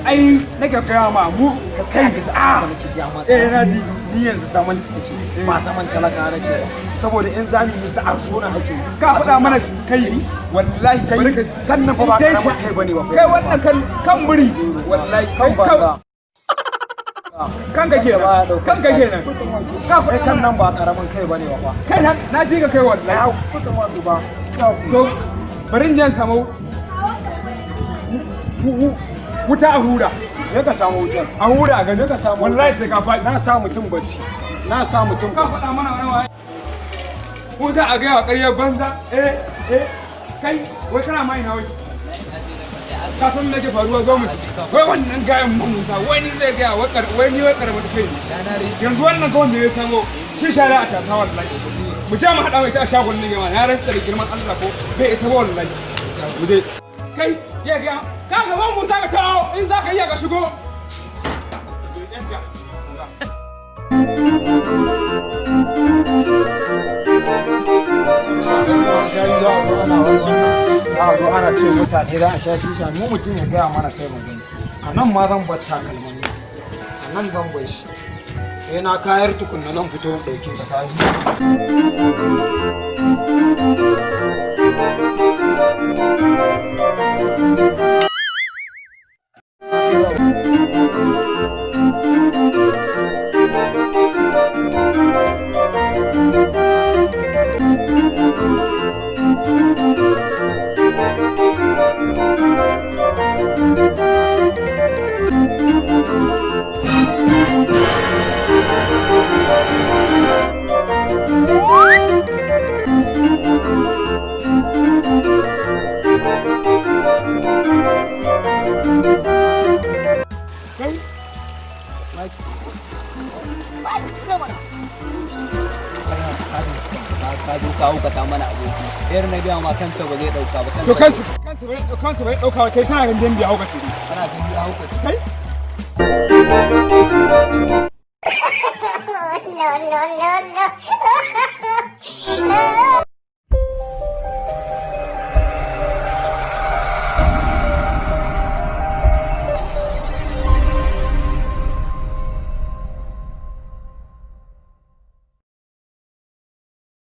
Ai nake gaya ma mu Ka tsaya ka ji a abin da nake gaya ma. Eh, na ji. Ni yanzu zaman nake, ba zaman talaka nake ba, saboda in zamu yi Mr. Arsona ake yi. Ka faɗa mana shi kai, wallahi. Kai, bari ka ji. kan nan fa ba Kai karamin kai bane ba fa. Kai, wannan kan kan buri wallahi. Kan banza. Kan ka kenan. Baya ɗaukar Kan ka kenan. Ka Kai, faɗa kan mana. nan ba karamin kai bane ba fa. Kai, na fi ka kai wallahi. Ai kuka ma duba. To, bari in je in samu wuta a hura. Je ka samu wutar. A hura a gani. Je ka samu. Wallahi sai ka faɗi. Na sa mutum bacci, na sa mutum Ka bacci. faɗa mana wani waye ko za a gaya wa ƙaryar banza. Eh eh, kai, wai kana ma ina? Wai ka san me ke faruwa? Zo mu ci. Wai wannan gayan mu Musa, wai ni zai gaya wai wai ni wai karamar kai ne. Yanzu wannan ga wanda ya samo shi shara a tasa, wallahi mu je mu haɗa mai ta a shagon ne ma. Na rantsa da girman Allah ko bai isa ba wallahi. Mu je kai ya ga ka gaban Musa ka tawo, in za ka iya ka shigo. Za a zo ana ce mutane za a sha shisha, mu mutum ya gaya mana kai magani. A nan ma zan bar takalmin nan, a nan zan bar shi, sai na kayar tukunna zan fito in ɗauke ta kaji. Kai. Ka zo ka hukata mana aboki yar, na gaya ma kansa ba zai dauka ba. To, kansu bai dauka ba. Kai, kana ganin dembi hauka ce? Kana ganin ya hukata. Kai. No, no, no.